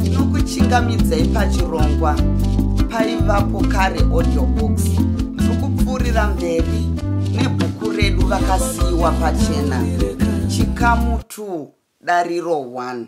Tinokuchingamidzai pachirongwa paivapo kare audio books. Tiri kupfuurira mberi nebhuku redu Vakasiyiwa Pachena, chikamu 2, dariro 1.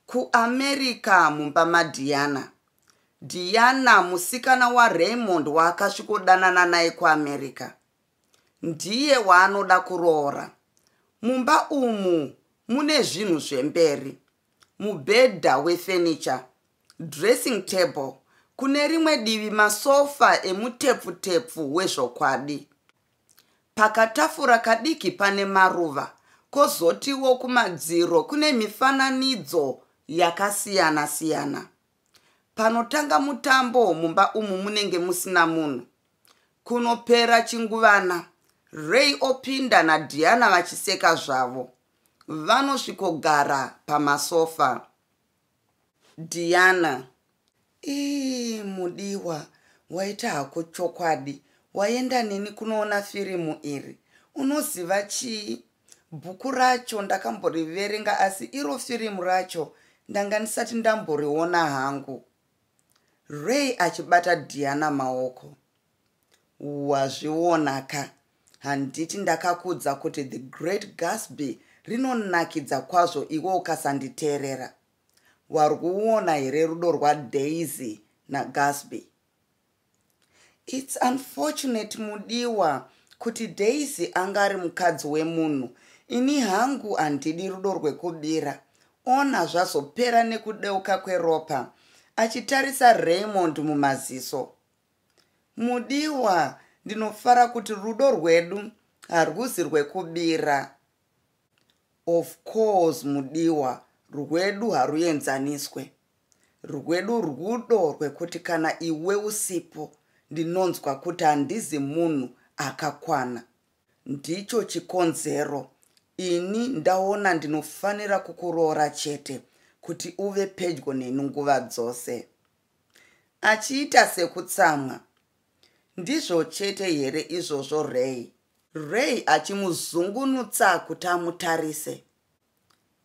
KuAmerica mumba maDiana. Diana musikana waRaymond waakasvikodanana naye kuAmerica. Ndiye waanoda kuroora. Mumba umu mune zvinhu zvemberi. Mubhedha wefenicha, dressing table, kune rimwe divi masofa emutepfutepfu wezvokwadi. Pakatafura kadiki pane maruva, kozotiwo kumadziro kune mifananidzo yakasiyana-siyana. Panotanga mutambo mumba umu munenge musina munhu. Kunopera chinguvana, Ray opinda naDiana vachiseka zvavo. Vanosvikogara pamasofa. Diana. Ii mudiwa, waita hako chokwadi waenda neni kunoona firimu iri. Unoziva chii? Bhuku racho ndakamboriverenga asi iro firimu racho ndanga ndisati ndamboriona hangu. Ray achibata Diana maoko. Wazviona ka? Handiti ndakakuudza kuti The Great Gatsby rinonakidza kwazvo iwe ukasanditeerera. Warwuona here rudo rwaDaisy naGatsby? It's unfortunate mudiwa kuti Daisy anga ari mukadzi wemunhu. Ini hangu handidi rudo rwekubira. Ona zvazopera nekudeuka kweropa. Achitarisa Raymond mumaziso. Mudiwa, ndinofara kuti rudo rwedu harwuzi rwekubira. Of course mudiwa, rwedu haruenzaniswe. Rwedu rudo rwekuti kana iwe usipo ndinonzwa kuti handizi munhu akakwana. Ndicho chikonzero ini ndaona ndinofanira kukuroora chete kuti uve pedyo neni nguva dzose. Achiita sekutsamwa. Ndizvo chete here izvozvo Ray? Ray achimuzungunutsa kuti amutarise.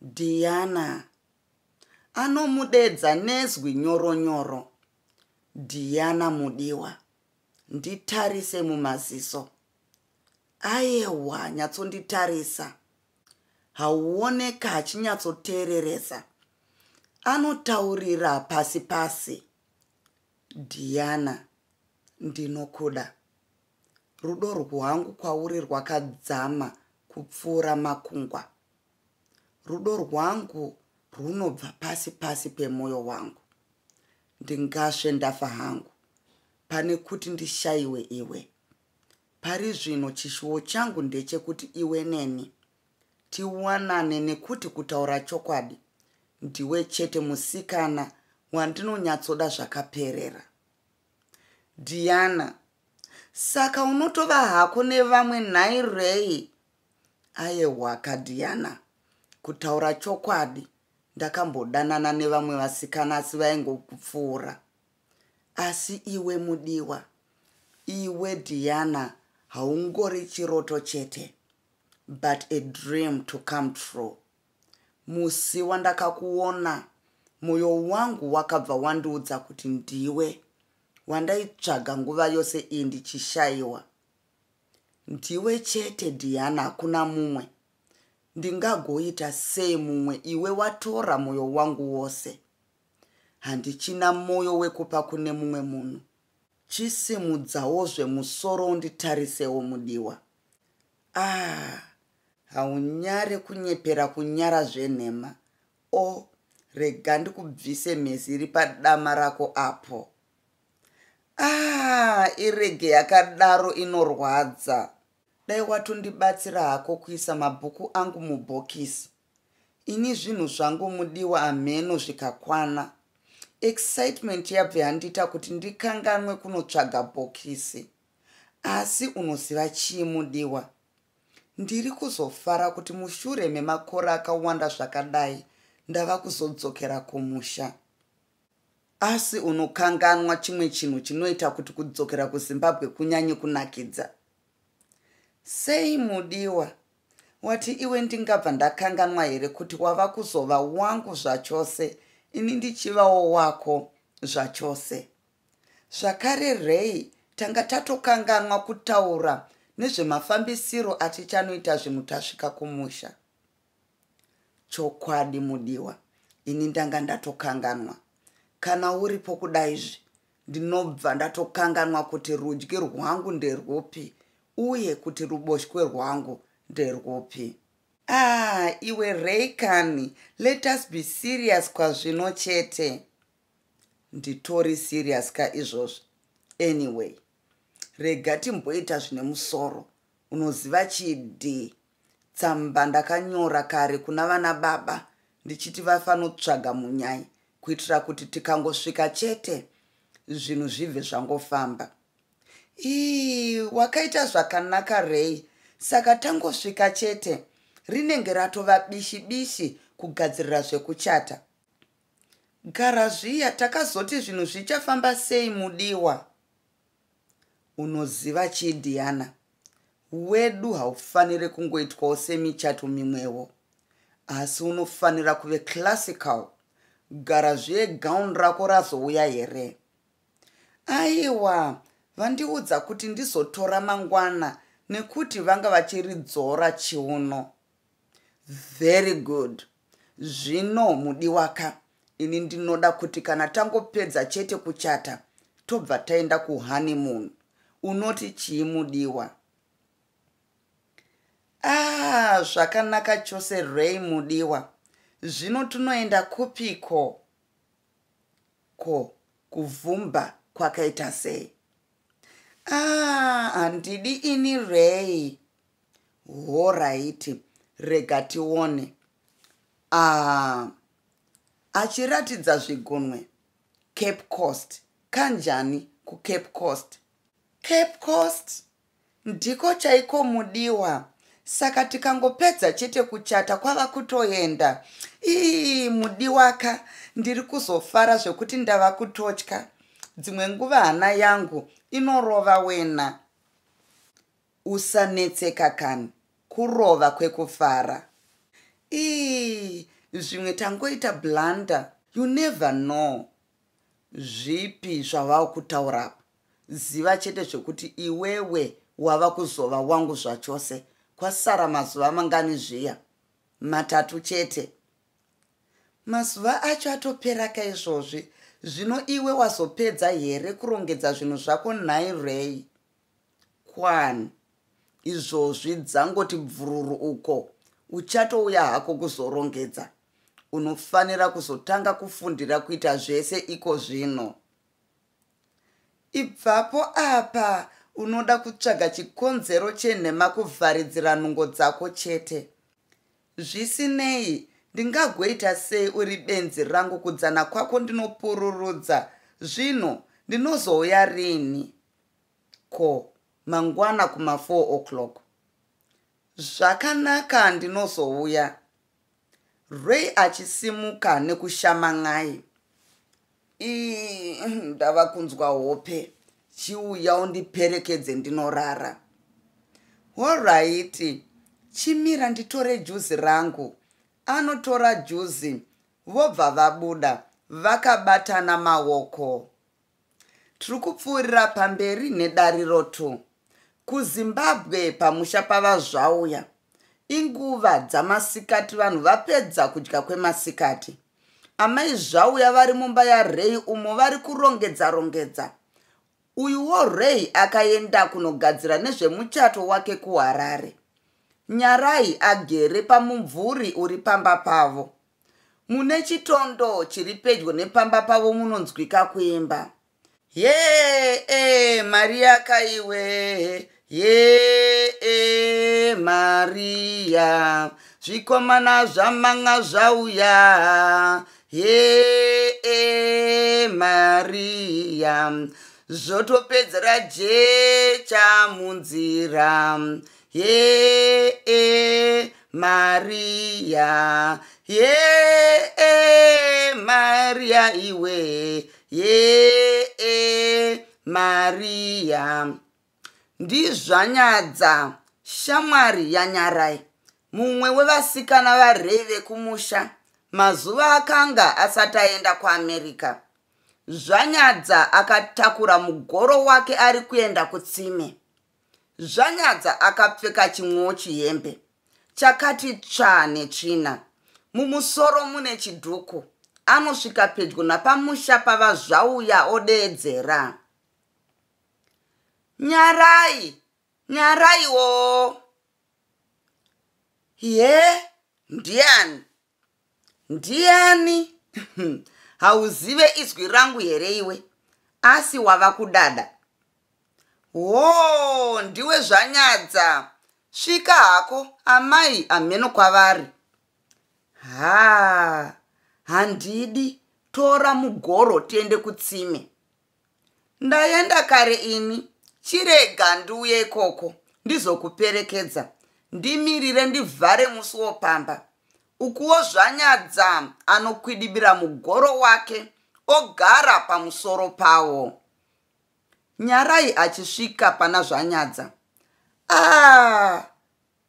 Diana. Anomudedza nezwi nyoro nyoro. Diana mudiwa. Nditarise mumaziso. Ayewa nyatsonditarisa. Hauoneka achinyatsoteereresa. Anotaurira pasi pasi. Diana, ndinokuda. Rudo rwangu kwauri rwakadzama kupfuura makungwa. Rudo rwangu rwunobva pasi pasi pemwoyo wangu. Ndingasve ndafa hangu pane kuti ndishaiwe iwe. Pari zvino chishuwo changu ndechekuti iwe neni tiwanane nekuti kutaura chokwadi ndiwe chete musikana wandinonyatsoda zvakaperera. Diana, Saka unotova hako nevamwe nhai Ray? Ayehwaka Diana, kutaura chokwadi ndakambodanana nevamwe vasikana asi vaingokupfuura. Asi iwe mudiwa, iwe Diana haungori chiroto chete but a dream to come true. Musi wandakakuona moyo wangu wakabva wandiudza kuti ndiwe wandaitsvaga nguva yose iyi ndichishaiwa. Ndiwe chete Diana hakuna mumwe. Ndingagoita sei mumwe iwe watora moyo wangu wose? Handichina moyo wekupa kune mumwe munhu. Chisimudzawozve musoro unditarisewo mudiwa. Ah, haunyare kunyepera kunyara zvenhema. O, rega ndikubvise mhezi iri padama rako apo. Ah, irege yakadaro inorwadza. Dai watondibatsira hako kuisa mabhuku angu mubhokisi. Ini zvinhu zvangu mudiwa hameno zvikakwana. Excitement yabva yandiita kuti ndikanganwe kunotsvaga bhokisi. Asi unoziva chii mudiwa? Ndiri kuzofara kuti mushure memakore akawanda zvakadai ndava kuzodzokera kumusha. Asi unokanganwa chimwe chinhu chinoita kuti kudzokera kuZimbabwe kunyanye kunakidza. Sei mudiwa? Wati iwe ndingabva ndakanganwa here kuti wava kuzova wangu zvachose ini ndichivawo wako zvachose? Zvakare Ray tanga tatokanganwa kutaura nezvemafambisiro atichanoita zvinhu tasvika kumusha. Chokwadi mudiwa, ini ndanga ndatokanganwa. Kana uripo kudaizvi, ndinobva ndatokanganwa kuti rudyi rwangu nderwupi uye kuti ruboshwe rwangu nderwupi. Ah, iwe Ray kani, let us be serious kwazvino chete. Nditori serious ka izvozvi. Anyway, rega timboita zvine musoro. Unoziva chii Tsamba ndakanyora kare kuna vana baba ndichiti vafanotsvaga munyai kuitira kuti tikangosvika chete zvinhu zvibve zvangofamba. Ii, wakaita zvakanaka Ray, saka tangosvika chete rinenge ratova bishi bishi kugadzirira zvekuchata. Gara zviya takazoti zvinhu zvichafamba sei mudiwa? Unoziva chii Diana, wedu haufanire kungoitwawo semichato mimwewo, asi unofanira kuve classical. Gara zviye gown rako razouya here? Aiwa, vandiudza kuti ndizotora mangwana nekuti vanga vachiridzora chiuno. Very good. Zvino mudiwaka, ini ndinoda kuti kana tangopedza chete kuchata tobva taenda kuhoneymoon. Unoti chii mudiwa? Ah, zvakanaka chose Ray mudiwa. Zvino tunoenda kupiko? Ko kuvhumba kwakaita sei? Ah, handidi ini Ray. Horaiti, rega tione. Ah, achiratidza zvigunwe. Cape Coast. Kanjani kuCape Coast? Cape Coast? Ndiko chaiko mudiwa. Saka tikangopedza chete kuchata kwava kutoenda. Ii mudiwaka, ndiri kuzofara zvekuti ndava kutotya. Dzimwe nguva hana yangu inorova wena. Usanetseka kani, kurova kwekufara. Ii zvimwe tangoita blunder, you never know. Zvipi zvavava kutaura apa? Ziva chete zvekuti iwewe wava kuzova wangu zvachose. Kwasara mazuva mangani zviya? Matatu chete. Mazuva acho atopera kaizvozvi. Zvino iwe wazopedza here kurongedza zvinhu zvako nhai Ray? Kwani izvozvi dzangoti bvururu uko, uchatouya hako kuzorongedza. Unofanira kuzotanga kufundira kuita zvese iko zvino. Ibvapo apa unoda kutsvaga chikonzero chenhema kuvharidzira nungo dzako chete. Zvisinei, ndingagoita sei uri benzi rangu kudzana kwako ndinopururudza zvino ndinozouya rini? Ko, mangwana kuma 4 o'clock. Zvakanaka ndinozouya. Ray achisimuka nekushama n'ai. Ii, ndava kunzwa hope. Chiuya undiperekedze ndinorara. Horaiti, chimira nditore juzi rangu. Anotora juzi, vobva vabuda vakabatana maoko. Tiri kupfuurira pamberi nedariro 2. KuZimbabwe pamusha paVaZvauya. Inguva dzamasikati vanhu vapedza kudya kwemasikati. Amai Zvauya vari mumba yaRay umo vari kurongedza rongedza. Uyuwo Ray akaenda kunogadzira nezvemuchato wake kuHarare. Nyarai agere pamumvuri uri pamba pavo. Mune chitondo chiri pedyo nepamba pavo munonzwika kuimba. Ye e Maria kaiwe, ye e Maria. Zvikomana zvamanga zvauya, he Maria, zvotopedzera jecha munzira, he Maria, he Maria iwe, he Maria. Ndizvanyadza shamwari yaNyarai, mumwe wevasikana vaRay vekumusha mazuva akanga asati aenda kuAmerica. Zvanyadza akatakura mugoro wake ari kuenda kutsime. Zvanyadza akapfeka chimwewo chihembe chakati tsvaa netsvina. Mumusoro mune chidhuku. Anosvika pedyo napamusha paVaZvauya odeedzera. Nyarai! Nyaraiwo! He? Ndiani? Ndiani? Hauzive izwi rangu here iwe? Asi wava kudada. Hoo, ndiwe Zvanyadza. Svika hako, amai hameno kwavari. Haa, handidi, tora mugoro tiende kutsime. Ndaenda kare ini, chirega ndiuye ikoko ndizokuperekedza. Ndimirire ndivhare musuwo pamba. Ukuwo Zvanyadza anokwidibira mugoro wake ogara pamusoro pawo. Nyarai achisvika pana Zvanyadza. Ah,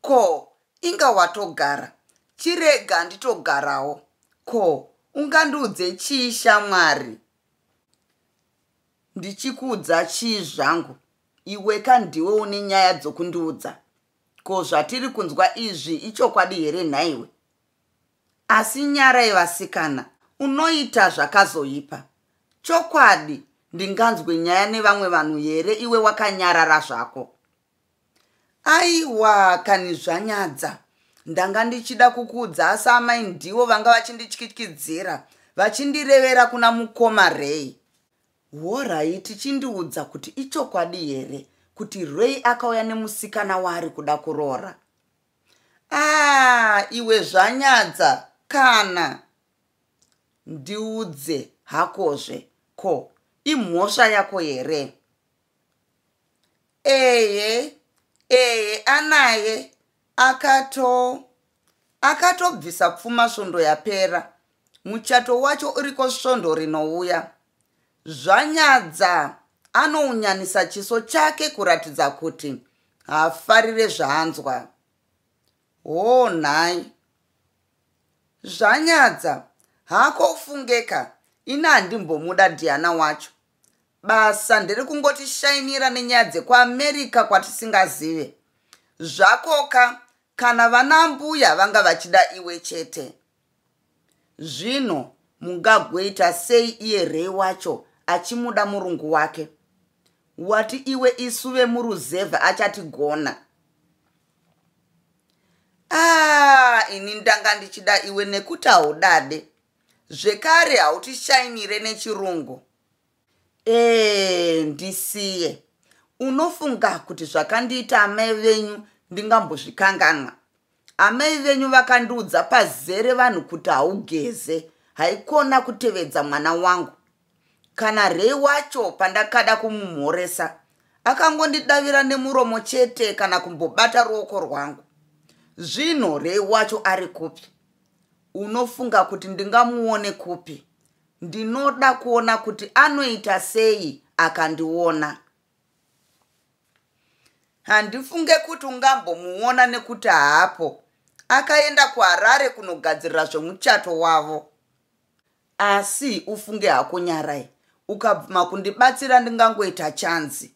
ko inga watogara, chirega nditogarawo. Ko ungandiudze chii shamwari? Ndichikuudza chii zvangu? Iweka ndiwe une nyaya dzokundiudza. Ko zvatiri kunzwa izvi ichokwadi here nhaiwe? Asi nyarai vasikana, unoita zvakazoipa. Chokwadi ndinganzwe nyaya nevamwe vanhu here iwe wakanyarara zvako? Aiwa kani Zvanyadza, ndanga ndichida kukuudza asi amai ndivo vanga vachindityityidzira vachindirevera kuna mukoma Ray. Horaiti chindiudza kuti ichokwadi here kuti Ray akauya nemusikana waari kuda kuroora? Ah, iwe Zvanyadza, kana. Ndiudze hakozve, ko imhosva yako here? Ehe, ehe anaye akato akatobvisa pfuma svondo yapera. Muchato wacho uriko svondo rinouya. Zvanyadza anounyanisa chiso chake kuratidza kuti haafarire zvaanzwa. Hoo nhai. Zvanyadza, hako ufungeka, ini handimbomuda Diana wacho. Basa nderekungotishainira nenyaya dzekuAmerica kwatisingazive. Zvakoka kana vana ambuya vanga vachida iwe chete. Zvino mungagoita sei iye Ray wacho achimuda murungu wake? Wati iwe isu vemuruzevha achatigona. Ah, ini ndanga ndichida iwe nekuti haudade. Zvekare hautishainire nechirungu. Ee, ndisiye. Unofunga kuti zvakandiita amai venyu ndingambozvikanganwa? Amai venyu vakandiudza pazere vanhu kuti haugeze, haikona kutevedza mwana wangu. Kana Ray wacho pandakada kumumhoresa, akangondidavira nemuromo chete kana kumbobata ruoko rwangu. Zvino Ray wacho ari kupi? Unofunga kuti ndingamuone kupi? Ndinoda kuona kuti anoita sei akandiona. Handifunge kuti ungambomuona nekuti haapo. Akaenda kuHarare kunogadzirira zvemuchato wavo. Asi ufunge hako Nyarai, ukabvuma kundibatsira ndingangoita chanzi.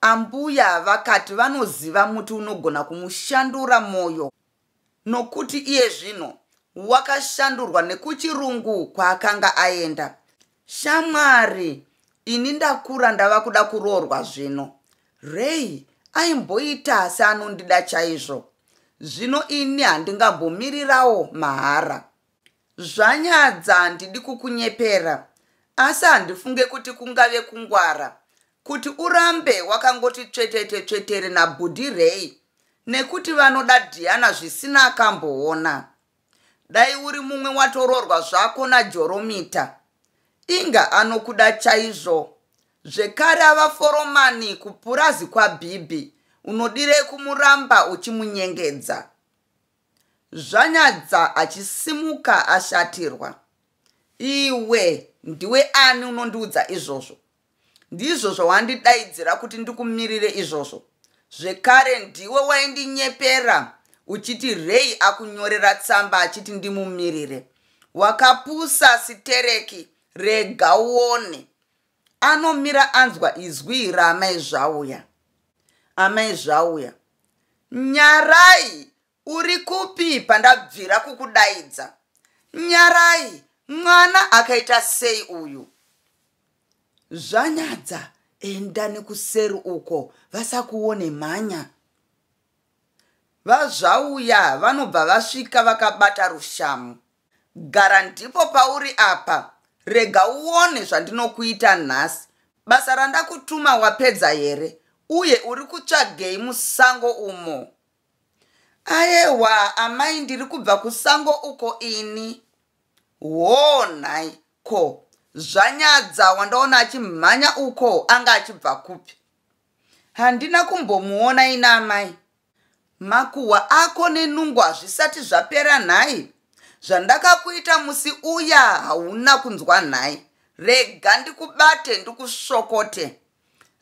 Ambuya vakati vanoziva muti unogona kumushandura moyo nokuti iye zvino wakashandurwa nekuchirungu kwaakanga aenda. Shamwari, ini ndakura ndava kuda kuroorwa zvino. Ray aimboita seanondida chaizvo. Zvino ini handingambomirirawo mahara. Zvanyadza handidi kukunyepera asi handifunge kuti kungave kungwara kuti urambe wakangoti tsvetete tsvetere nabhudhi Ray. Nekuti vanoda Diana zvisina akamboona. Dai uri mumwe watoroorwa zvako naJoromita. Inga anokuda chaizvo. Zvekare ava foromani kupurazi kwaBhibhi unodirei kumuramba uchimunyengedza? Zvanyadza achisimuka ashatirwa. Iwe ndiwe ani unondiudza izvozvo? Ndizvo zvawandidaidzira kuti ndikumirire izvozvo? Zvekare ndiwe waindinyepera uchiti Ray akunyorera tsamba achiti ndimumirire. Wakapusa sitereki rega uone. Anomira anzwa izwi raamai Zvauya. Amai Zvauya. Nyarai Uri kupi pandabvira kukudaidza? Nyarai, mwana akaita sei uyu? Zvanyadza, enda nekuseri uko vasakuone mhanya. VaZvauya vanobva vasvika vakabata rushamu. Gara ndipo pauri apa, rega uone zvandinokuita nhasi. Basa randakutuma wapedza here? Uye uri kutsvagei musango umo? Ayewa amai ndiri kubva kusango uko ini. Hoo nhai ko zvanyadza wandaona achimhanya uko anga achibva kupi? Handina kumbomuona ini amai. Makuhwa ako nenungo hazvisati zvapera nhai? Zvandakakuita musi uya hauna kunzwa nhai? Rega ndikubate ndikusvokote.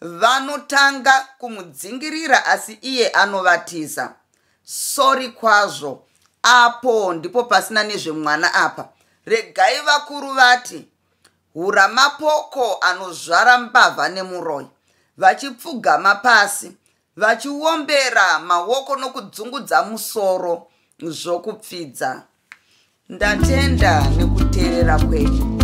Vanotanga kumudzingirira asi iye anovatiza. Sorry kwazvo. Apo ndipo pasina nezvemwana apa. Regai vakuru vati hura mapoko anozvara mbavha nemuroyi. Vachipfugama pasi vachiombera maoko nokudzungudza musoro zvokupfidza. Ndatenda nekuteerera kwenyu.